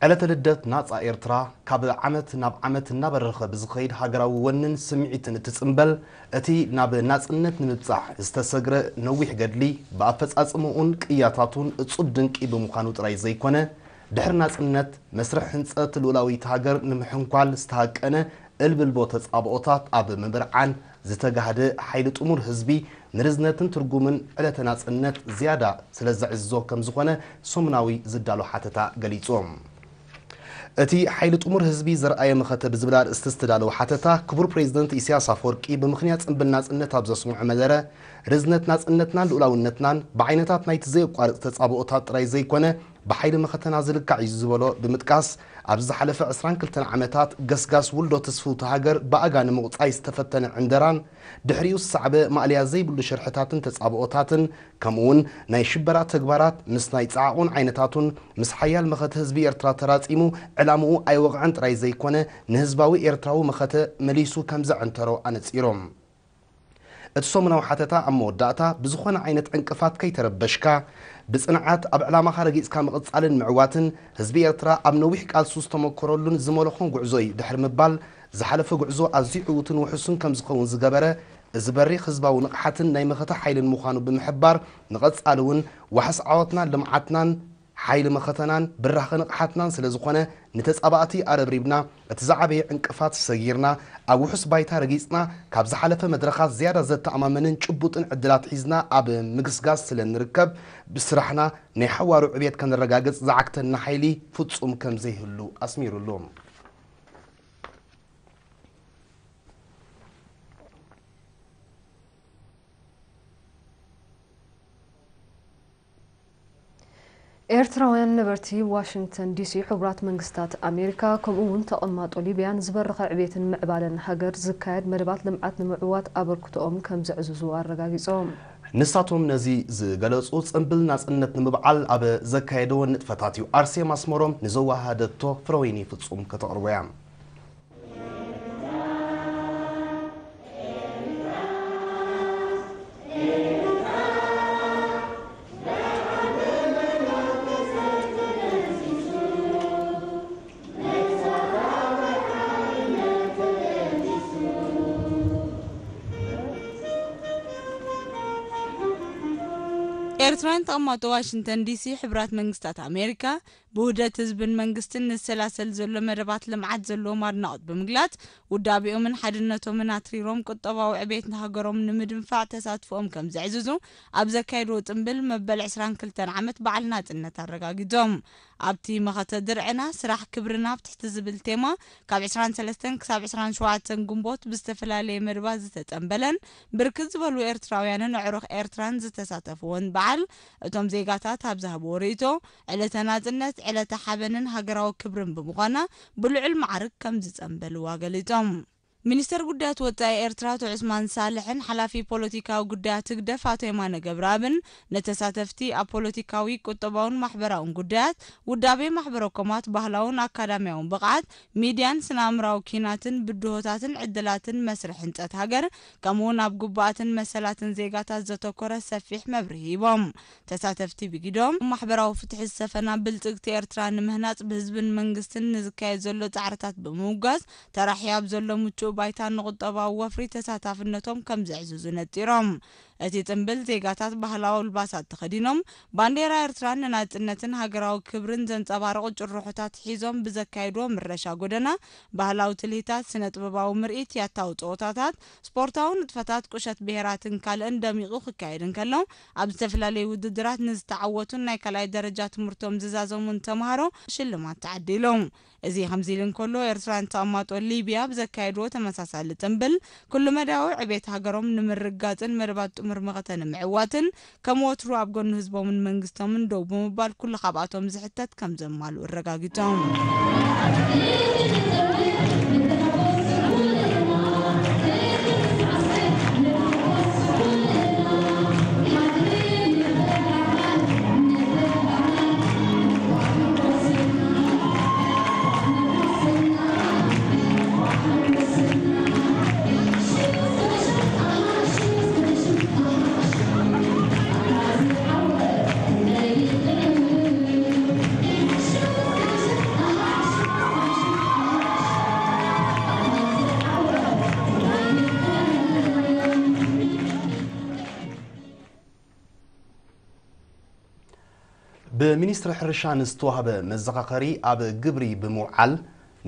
ዕለተ ልደት ናጻ ኤርትራ ካብ ዓመት ናብ ዓመት እናበረኸ ብዝኸይድ ሃገራዊ ወንን ስምዒትን እትጽምበል፣ እቲ ናብ ናጽነት ንምብጻሕ ዝተሰግረ ነዊሕ ገድሊ ብኣፈጻጽምኡን ቅያታቱን እጹብ ድንቂ ብምዃኑ ጥራይ ዘይኮነ፣ ድሕሪ ናጽነት መስርሕ ህንጸት ልኡላዊት ሃገር ንምሕንኳል ዝተሃቀነ እልብልቦ ተጻብኦታት ኣብ ምብርዓን ዝተጋህደ ሓይሊ ጥሙር ህዝቢ ንርዝነትን ትርጉምን ዕለተ ናጽነት ዝያዳ ስለ ዘዕዝዞ ከም ዝኾነ ሰሙናዊ ዝዳሎ ሓተታ ገሊጹ። እቲ ሓይሊ ጥሙር ህዝቢ ዘርኣየ መኸተ ብዝብል ኣርእስቲ ዝተዳለወ ሓተታ፣ ክቡር ፕሬዚደንት ኢሳያስ ኣፈወርቂ ብምኽንያት ጽምብል ናጽነት ኣብ ዘስምዖ መደረ፣ ርዝነት ናጽነትናን ልኡላውነትናን ብዓይነታት ናይቲ ዘየቋርጽ ተጻብኦታት ጥራይ ዘይኮነ፣ ብሓይሊ መኸተና ዝልካዕ እዩ ዝበሎ ብምጥቃስ፣ ኣብዚ ዝሓለፈ ዕስራን ክልተን ዓመታት ገስጋስ ውልዶ ትስፍውቲ ሃገር ብኣጋ ንምቑጻይ ዝተፈተነ ዕንደራን፣ ድሕሪኡ ዝሰዕበ ማእለያ ዘይብሉ ሽርሕታትን ተጻብኦታትን፣ ከምኡውን ናይ ሽበራ ተግባራት ምስ ናይ ጸዓቑን ዓይነታቱን ምስ ሓያል መኸተ ህዝቢ ኤርትራ ተራጺሙ፣ ዕላምኡ ኣይወቕዐን ጥራይ ዘይኮነ፣ ንህዝባዊ ኤርትራዊ መኸተ መሊሱ ከም ዘዐንተሮ ኣነጺሮም። እቲ ሰሙናዊ ሓተታ ኣብ መወዳእታ፣ ብዝኾነ ዓይነት ዕንቅፋት ከይተረበሽካ፣ ብጽንዓት ኣብ ዕላማኻ ረጊጽካ ምቕጻልን ምዕዋትን፣ ህዝቢ ኤርትራ ኣብ ነዊሕ ቃልሱ ዝተመኮረሉን ዝመለኾን ጉዕዞ እዩ ድሕሪ ምባል፣ ዝሓለፈ ጉዕዞ ኣዝዩ ዕዉትን ውሑስን ከም ዝኸውን ዝገበረ፣ እዚ በሪኽ ህዝባዊ ንቕሓትን ናይ መኸተ ሓይልን ምዃኑ ብምሕባር፣ ንቐጻሊ እውን ዋሕስ ዓወትናን ልምዓትናን ሓይሊ መኸተናን ብራኸ ንቕሓትናን ስለ ዝኾነ፣ ንተጻባእቲ ኣረብሪብና፣ እቲ ዝዓበየ ዕንቅፋት ሰጊርና፣ ኣብ ውሑስ ባይታ ረጊጽና፣ ካብ ዝሓለፈ መድረኻት ዝያዳ ዘተኣማምንን ጭቡጥን ዕድላት ሒዝና ኣብ ምግስጋስ ስለ እንርከብ፣ ብስራሕና ናይ ሓዋሩ ዕብየት ከነረጋግጽ ዝዓግተና ሓይሊ ፍጹም ከም ዘይህሉ ኣስሚሩሉ። ኤርትራውያን ነበርቲ ዋሽንግተን ዲሲ፣ ሕቡራት መንግስታት ኣሜሪካ፣ ከምኡ እውን ተቐማጦ ሊብያን ዝበረኸ ዕቤትን ምዕባለን ሃገር ዝካየድ መደባት ልምዓት ንምዕዋት ኣበርክቶኦም ከም ዘዕዝዙ ኣረጋጊጾም። ንሳቶም ነዚ ዝገለጹ፣ ጽምብል ናጽነት ንምብዓል ኣብ ዘካየደወን ንጥፈታት እዩ። ኣርሴማ ኣስመሮም ንዘወሃደቶ ፍረወይኒ ፍጹም ከተቕርቦ እያ። ኤርትራን ተቐማጦ ዋሽንግተን ዲሲ፣ ሕቡራት መንግስታት ኣሜሪካ፣ ብውህደት ህዝብን መንግስትን ንሰላሰል ዘሎ መደባት ልምዓት ዘለዎም ኣድናቖት ብምግላጽ፣ ውዳቤኦምን ሓድነቶምን ኣትሪሮም ቁጠባዊ ዕቤት ሃገሮም ንምድንፋዕ ተሳትፎኦም ከም ዘዕዝዙ ኣብ ዘካየድዎ ጽምብል መበል ዕስራን ክልተን ዓመት በዓል ናጽነት ኣረጋጊጾም። ኣብቲ መኸተ ድርዕና ስራሕ ክብርና ኣብ ትሕቲ ዝብል ቴማ ካብ ዕስራን ሰለስተን ክሳብ ዕስራን ሸውዓተን ግንቦት ብዝተፈላለየ መደባት ዝተጸምበለን ብርክት ዝበሉ ኤርትራውያንን ኣዕሩኽ ኤርትራን ዝተሳተፍዎን በዓል፣ እቶም ዜጋታት ኣብ ዝሃብዎ ርእይቶ፣ ዕለተ ናጽነት ዕለተ ሓበንን ሃገራዊ ክብርን ብምዃና ብልዑል ማዕርግ ከም ዝጸምበልዋ ገሊጾም። ሚኒስተር ጉዳያት ወጻኢ ኤርትራ ኣቶ ዑስማን ሳልሕን ሓላፊ ፖለቲካዊ ጉዳያት ህግደፍ ኣቶ የማነ ገብረኣብን ነተሳተፍቲ ኣብ ፖለቲካዊ፣ ቁጠባውን ማሕበራውን ጉዳያት፣ ውዳቤ ማሕበረ ኮማት፣ ባህላውን ኣካዳሚያውን ብቕዓት፣ ሚድያን ስነ-ኣእምራዊ ኪናትን ብድሆታትን ዕድላትን መስርሕ ህንጸት ሃገር፣ ከምኡውን ኣብ ግቡኣትን መሰላትን ዜጋታት ዘተኮረ ሰፊሕ መብርሂ ሂቦም። ተሳተፍቲ ብጊዶም፣ ማሕበራዊ ፍትሒ ዝሰፈና ብልጽግቲ ኤርትራ ንምህናጽ ብህዝብን መንግስትን ንዝካየድ ዘሎ ጻዕርታት ብምውጋዝ፣ ተራሕዩ ኣብ ዘሎ ምቹእ ባይታ ንቁጠባዊ ወፍሪ ተሳታፍነቶም ከም ዘዕዝዙ ነጺሮም። እቲ ጽምብል ዜጋታት ባህላዊ ኣልባሳት ተኸዲኖም፣ ባንዴራ ኤርትራን ንናጽነትን ሃገራዊ ክብርን ዘንጸባርቑ ጭርሖታት ሒዞም ብዘካየድዎ ምረሻ ጎደና፣ ባህላዊ ትልሂታት፣ ስነ-ጥበባዊ ምርኢት፣ ያታዊ ጸወታታት፣ ስፖርታዊ ንጥፈታት፣ ቁሸት ብሄራትን ካልእን ደሚቑ ክካየድ እንከሎ፣ ኣብ ዝተፈላለዩ ውድድራት ንዝተዓወቱን ናይ ካልኣይ ደረጃ ትምህርቶም ዝዛዘሙን ተምሃሮ ሽልማት ተዓዲሎም። እዚ ከምዚ ኢሉ እንከሎ፣ ኤርትራን ተቐማጦ ሊብያ ብዘካየድዎ ተመሳሳሊ ጽምብል፣ ኩሉ መዳያዊ ዕቤት ሃገሮም ንምርግጋጽን መደባት ጥሙር መኸተ ንምዕዋትን፣ ከም ወትሩ ኣብ ጎኒ ህዝቦምን መንግስቶምን ደው ብምባል፣ ኩሉ ካብኣቶም ዝሕተት ከም ዘማልኡ ኣረጋጊጾም። ብሚኒስትሪ ሕርሻ ንዝተዋህበ መዘኻኸሪ ኣብ ግብሪ ብምውዓል፣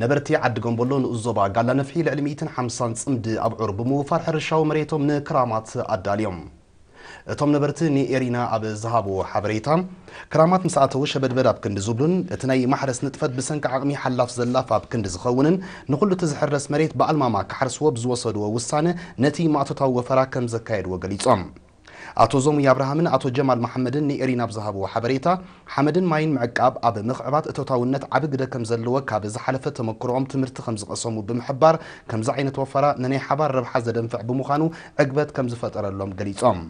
ነበርቲ ዓዲ ገምበሎ ንኡስ ዞባ ጋላ ነፍሒ ልዕሊ ሚእትን ሓምሳን ጽምዲ ኣብዑር ብምውፋር ሕርሻዊ መሬቶም ንክራማት ኣዳልዮም። እቶም ነበርቲ ንኤሪና ኣብ ዝሃብዎ ሓበሬታ፣ ክራማት ምስ ኣተዉ ሸበድበድ ኣብ ክንዲ ዝብሉን እቲ ናይ ማሕረስ ንጥፈት ብሰንኪ ዓቕሚ ሓላፍ ዘላፍ ኣብ ክንዲ ዝኸውንን ንኹሉ እቲ ዝሕረስ መሬት ብኣልማማ ክሓርስዎ ብዝወሰድዎ ውሳነ ነቲ ማእቶታዊ ወፈራ ከም ዘካየድዎ ገሊጾም። ኣቶ ዞሙይ ኣብርሃምን ኣቶ ጀማል መሓመድን ንኤሪና ኣብ ዝሃብዎ ሓበሬታ፣ ሓመድን ማይን ምዕቃብ ኣብ ምኽዕባት እቶታውነት ዓቢ ግደ ከም ዘለዎ ካብ ዝሓለፈ ተመክሮኦም ትምህርቲ ከም ዝቐሰሙ ብምሕባር፣ ከምዚ ዓይነት ወፈራ ንናይ ሓባር ረብሓ ዘደንፍዕ ብምዃኑ ዕግበት ከም ዝፈጠረሎም ገሊጾም።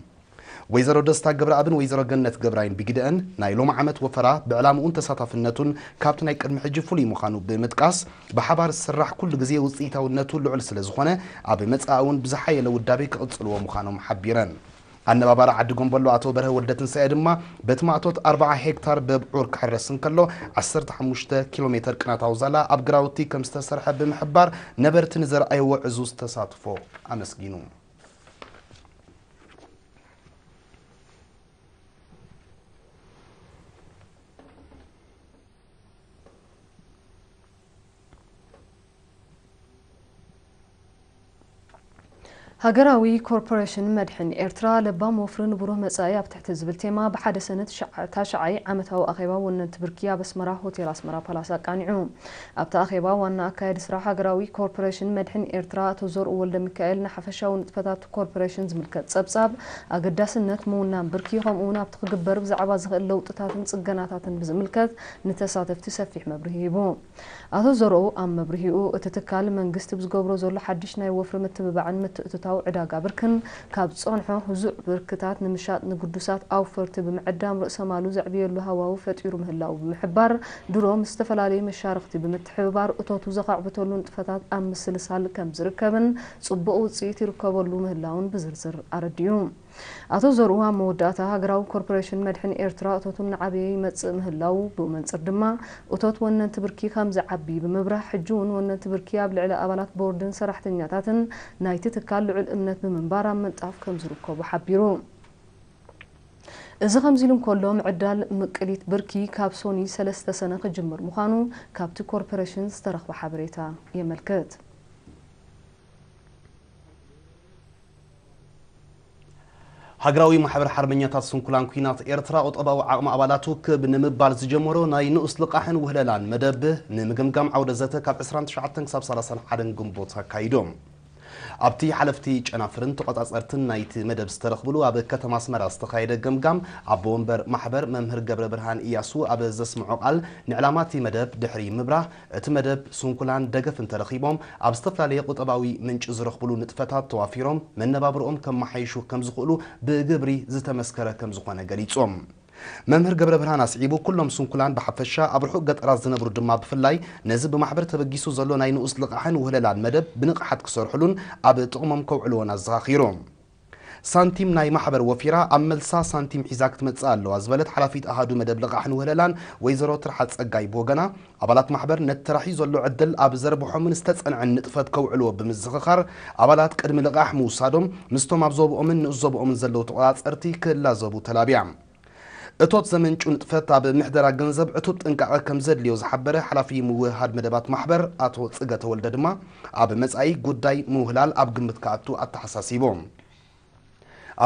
ወይዘሮ ደስታ ገብረኣብን ወይዘሮ ገነት ገብራይን ብግደአን፣ ናይ ሎሚ ዓመት ወፈራ ብዕላምኡን ተሳታፍነቱን ካብቲ ናይ ቅድሚ ሕጂ ፍሉይ ምዃኑ ብምጥቃስ፣ ብሓባር ዝስራሕ ኩሉ ግዜ ውጽኢታውነቱ ልዑል ስለ ዝኾነ፣ ኣብ መጻኢ እውን ብዝሓየለ ውዳቤ ክቕጽልዎ ምዃኖም ሓቢረን። ኣነባባሪ ዓዲ ጎምበሎ ኣቶ በርሀ ወልደትንሳኤ ድማ፣ በቲ ማእቶት ኣርብዓ ሄክታር በብዑር ክሕረስ እንከሎ፣ ዓሰርተ ሓሙሽተ ኪሎ ሜተር ቅናታዊ ዛላ ኣብ ግራውቲ ከም ዝተሰርሐ ብምሕባር፣ ነበርቲ ንዘርኣይዎ ዕዙዝ ተሳትፎ ኣመስጊኑ። ሃገራዊ ኮርፖሬሽን መድሕን ኤርትራ፣ ለባም ወፍሪ ንብሩህ መጻኢ ኣብ ትሕቲ ዝብል ቴማ፣ ብሓደ ሰነ ትሽዓ-፣ ታሽዓይ ዓመታዊ ኣኼባ ወነንቲ ብርኪ ኣብ ኣስመራ ሆቴል ኣስመራ ፓላስ ኣቃኒዑ። ኣብቲ ኣኼባ፣ ዋና ኣካያዲ ስራሕ ሃገራዊ ኮርፖሬሽን መድሕን ኤርትራ ኣቶ ዘርኡ ወልደ ሚካኤል፣ ንሓፈሻዊ ንጥፈታት ኮርፖሬሽን ዝምልከት ጸብጻብ፣ ኣገዳስነት ምውናን ብርኪ፣ ከምኡ'ውን ኣብቲ ክግበር ብዛዕባ ዝኽእል ለውጥታትን ጽገናታትን ብዝምልከት ንተሳተፍቲ ሰፊሕ መብርሂ ሂቡ። ኣቶ ዘርኡ ኣብ መብርሂኡ፣ እቲ ትካል መንግስቲ ብዝገብሮ ዘሎ ሓድሽ ናይ ወፍሪ ምትብባዕን ምትእትታው ዕዳጋ ብርክን፣ ካብ ዝጸንሖ ህዙዕ ብርክታት ንምሻጥ ንግዱሳት ኣውፈርቲ ብምዕዳም ርእሰ ማሉ ዘዕብየሉ ሃዋሁ ፈጢሩ ምህላዉ ብምሕባር፣ ድሮ ምስ ዝተፈላለዩ መሻርኽቲ ብምትሕብባር እቶቱ ዘኻዕብተሉ ንጥፈታት ኣብ ምስልሳል ከም ዝርከብን ጽቡቕ ውጽኢት ይርከበሉ ምህላዉን ብዝርዝር ኣረዲኡ። ኣቶ ዘርኡ ኣብ መወዳእታ፣ ሃገራዊ ኮርፖሬሽን መድሕን ኤርትራ እቶቱ እናዓበየ ይመጽእ ምህላዉ፣ ብኡ መንጽር ድማ እቶት ወነንቲ ብርኪ ከም ዝዓቢ ብምብራህ፣ ሕጂ እውን ወነንቲ ብርኪ ኣብ ልዕሊ ኣባላት ቦርድን ሰራሕተኛታትን ናይቲ ትካል ልዑል እምነት ብምንባር ኣብ ምንጣፍ ከም ዝርከቡ ሓቢሩ። እዚ ከምዚ ኢሉ እንከሎ፣ ምዕዳል ምቅሊት ብርኪ ካብ ሶኒ ሰለስተ ሰነ ክጅምር ምዃኑ ካብቲ ኮርፖሬሽን ዝተረኽበ ሓበሬታ የመልክት። ሃገራዊ ማሕበር ሓርበኛታት ስንኩላን ኲናት ኤርትራ፣ ቁጠባዊ ዓቕሚ ኣባላቱ ክብ ንምባል ዝጀመሮ ናይ ንኡስ ልቓሕን ውህለላን መደብ ንምግምጋም ዓውደ ዘተ ካብ ዕስራን ትሽዓተን ክሳብ ሰላሳን ሓደን ግንቦት ኣካይዶም። ኣብቲ ሓለፍቲ ጨናፍርን ተቖጻጸርትን ናይቲ መደብ ዝተረኽብሉ ኣብ ከተማ ኣስመራ ዝተኻየደ ገምጋም፣ ኣቦ ወንበር ማሕበር መምህር ገብረ ብርሃን ኢያሱ ኣብ ዘስምዖ ቃል፣ ንዕላማ እቲ መደብ ድሕሪ ምብራህ፣ እቲ መደብ ስንኩላን ደገፍ እንተረኺቦም፣ ኣብ ዝተፈላለየ ቁጠባዊ ምንጪ ዝረኽብሉ ንጥፈታት ተዋፊሮም መነባብርኦም ከመሓይሹ ከም ዝኽእሉ ብግብሪ ዝተመስከረ ከም ዝኾነ ገሊጾም። መምህር ገብረ ብርሃን ኣስዒቡ፣ ኩሎም ስንኩላን ብሓፈሻ፣ ኣብ ርሑቕ ገጠራት ዝነብሩ ድማ ብፍላይ፣ ነዚ ብማሕበር ተበጊሱ ዘሎ ናይ ንኡስ ልቓሕን ውህለላን መደብ ብንቕሓት ክሰርሕሉን ኣብ ጥቕሞም ከውዕልዎን ኣዘኻኺሩ። ሳንቲም ናይ ማሕበር ወፊራ፣ ኣብ መልሳ ሳንቲም ሒዛ ክትመጽእ ኣለዋ ዝበለት ሓላፊት ኣሃዱ መደብ ልቓሕን ውህለላን ወይዘሮ ትርሓ ጸጋይ ብወገና፣ ኣባላት ማሕበር ነቲ ተራሕዩ ዘሎ ዕድል ኣብ ዘርብሖምን ዝተጸንዐን ንጥፈት ከውዕልዎ ብምዝኽኻር፣ ኣባላት ቅድሚ ልቓሕ ምውሳዶም ምስቶም ኣብ ዞብኦምን ንኡስ ዞብኦምን ዘለዉ ተቖጻጸርቲ ክላዘቡ ተላብያ። እቶት ዘመንጩ ንጥፈት ኣብ ምሕደራ ገንዘብ ዕቱብ ጥንቃቐ ከም ዘድልዮ ዝሓበረ ሓላፊ ምውህሃድ መደባት ማሕበር ኣቶ ጽገ ተወልደ ድማ፣ ኣብ መጻኢ ጉዳይ ምውህላል ኣብ ግምት ክኣቱ ኣተሓሳሲቡ።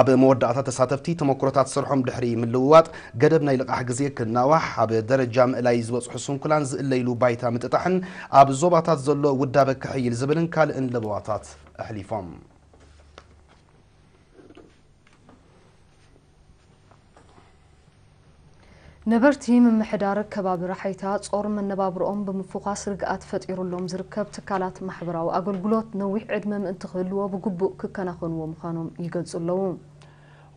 ኣብ መወዳእታ፣ ተሳተፍቲ ተመክሮታት ስርሖም ድሕሪ ምልውዋጥ፣ ገደብ ናይ ልቓሕ ግዜ ክናዋሕ፣ ኣብ ደረጃ ምእላይ ዝበጽሑ ስንኩላን ዝእለይሉ ባይታ ምጥጣሕን ኣብ ዞባታት ዘሎ ውዳበ ክሕይል ዝብልን ካልእን ለበዋታት ኣሕሊፎም። ነበርቲ ምምሕዳር ከባቢ ራሓይታ ጾር መነባብርኦም ብምፍዃስ ርግኣት ፈጢሩሎም ዝርከብ ትካላት ማሕበራዊ ኣገልግሎት ነዊሕ ዕድመ ምእንቲ ክህልዎ ብግቡእ ክከናኸንዎ ምዃኖም ይገልጹ ኣለዉ።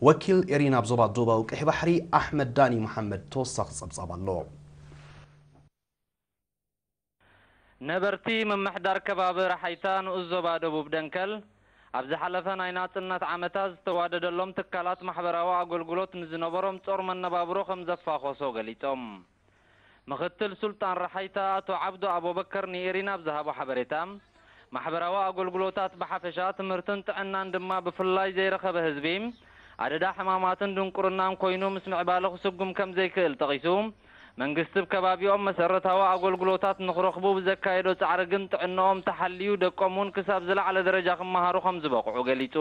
ወኪል ኤሪና ኣብ ዞባ ደቡባዊ ቀይሕ ባሕሪ ኣሕመድ ዳኒ መሓመድ ተወሳኺ ጸብጻብ ኣለዎ። ነበርቲ ምምሕዳር ከባቢ ራሓይታ ንኡስ ዞባ ደቡብ ደንከል፣ ኣብ ዝሓለፈ ናይ ናጽነት ዓመታት ዝተዋደደሎም ትካላት ማሕበራዊ ኣገልግሎት ንዝነበሮም ጾር መነባብሮ ከም ዘፋኾሶ ገሊጾም። ምኽትል ሱልጣን ራሓይታ ኣቶ ዓብዱ ኣቡበከር ንኤሪና ኣብ ዝሃቦ ሓበሬታ፣ ማሕበራዊ ኣገልግሎታት ብሓፈሻ፣ ትምህርትን ጥዕናን ድማ ብፍላይ ዘይረኸበ ህዝቢ፣ ኣደዳ ሕማማትን ድንቁርናን ኮይኑ ምስ ምዕባለ ክስጉም ከም ዘይክእል ጠቒሱ፣ መንግስቲ ኣብ ከባቢኦም መሰረታዊ ኣገልግሎታት ንኽረኽቡ ብዘካየዶ ጻዕሪ ግን ጥዕናኦም ተሓልዩ ደቆም እውን ክሳብ ዝለዓለ ደረጃ ክመሃሩ ከም ዝበቕዑ ገሊጹ።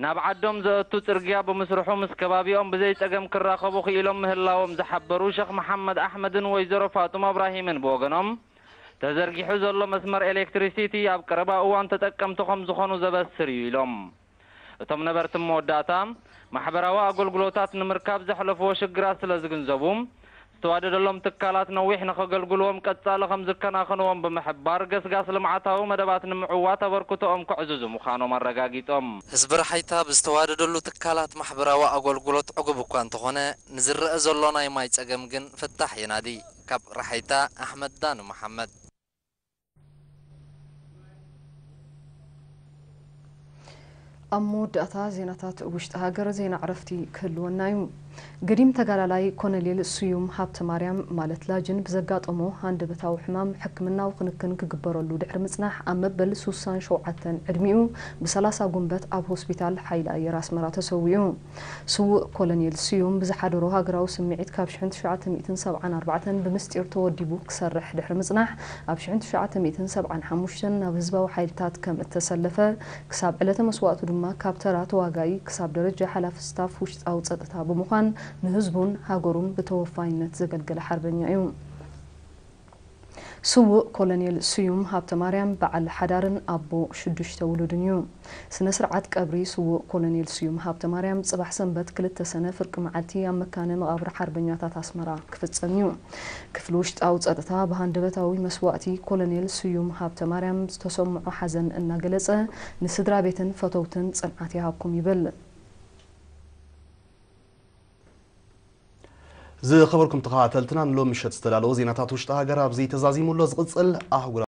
ናብ ዓዶም ዘእቱ ጽርግያ ብምስርሑ ምስ ከባቢኦም ብዘይ ጸገም ክራኸቡ ክኢሎም ምህላዎም ዝሓበሩ ሸኽ መሓመድ ኣሕመድን ወይዘሮ ፋጡማ እብራሂምን ብወገኖም፣ ተዘርጊሑ ዘሎ መስመር ኤሌክትሪሲቲ ኣብ ቀረባ እዋን ተጠቀምቲ ከም ዝኾኑ ዘበስር እዩ ኢሎም። እቶም ነበርቲ መወዳእታ ማሕበራዊ ኣገልግሎታት ንምርካብ ዘሕለፍዎ ሽግራት ስለ ዝግንዘቡ፣ ዝተዋደደሎም ትካላት ነዊሕ ንኸገልግልዎም ቀጻሊ ከም ዝከናኸንዎም ብምሕባር፣ ገስጋስ ልምዓታዊ መደባት ንምዕዋት ኣበርክቶኦም ከዕዝዙ ምዃኖም ኣረጋጊጾም። ህዝቢ ራሓይታ ብዝተዋደደሉ ትካላት ማሕበራዊ ኣገልግሎት ዕጉብ እኳ እንተኾነ፣ ንዝረአ ዘሎ ናይ ማይ ጸገም ግን ፍታሕ የናዲ። ካብ ራሓይታ ኣሕመድ ዳኑ መሓመድ። ኣብ መወዳእታ ዜናታት ውሽጢ ሃገር ዜና ዕረፍቲ ክህልወና እዩ። ገዲም ተጋዳላይ ኮነሌል ስዩም ሃብተ ማርያም ማለት ላጅን ብዘጋጠሞ ሃንደበታዊ ሕማም ሕክምናዊ ክንክን ክግበረሉ ድሕሪ ምጽናሕ ኣብ መበል ሱሳን ሸውዓተን ዕድሚኡ ብሰላሳ ጉንበት ኣብ ሆስፒታል ሓይሊ ኣየር ኣስመራ ተሰዊኡ። ስዉእ ኮሎኔል ስዩም ብዝሓደሮ ሃገራዊ ስምዒት ካብ ሽሕን ትሽዓተ ሚእትን ሰብዓን ኣርባዕተን ብምስጢር ተወዲቡ ክሰርሕ ድሕሪ ምጽናሕ ኣብ ሽሕን ትሽዓተ ሚእትን ሰብዓን ሓሙሽተን ናብ ህዝባዊ ሓይልታት ከም እተሰለፈ ክሳብ ዕለተ መስዋእቱ ድማ ካብ ተራ ተዋጋኢ ክሳብ ደረጃ ሓላፊ ስታፍ ውሽጣዊ ጸጥታ ብምዃን ንህዝቡን ሃገሩን ብተወፋይነት ዘገልገለ ሓርበኛ እዩ። ስዉእ ኮሎኔል ስዩም ሃብተማርያም በዓል ሓዳርን ኣቦ ሽዱሽተ ውሉድን እዩ። ስነ ስርዓት ቀብሪ ስዉእ ኮሎኔል ስዩም ሃብተማርያም ጽባሕ ሰንበት ክልተ ሰነ ፍርቂ መዓልቲ ኣብ መካነ መቓብር ሓርበኛታት ኣስመራ ክፍጸም እዩ። ክፍሊ ውሽጣዊ ጸጥታ ብሃንደበታዊ መስዋእቲ ኮሎኔል ስዩም ሃብተማርያም ዝተሰምዖ ሓዘን እናገለጸ ንስድራ ቤትን ፈተውትን ጽንዓት ይሃብኩም ይብል። ዝኸበርኩም ተኸታተልትና ንሎም ምሸት ዝተዳለወ ዜናታት ውሽጢ ሃገር ኣብዚ ተዛዚሙ ኣሎ። ዝቕጽል ኣህጉራዊ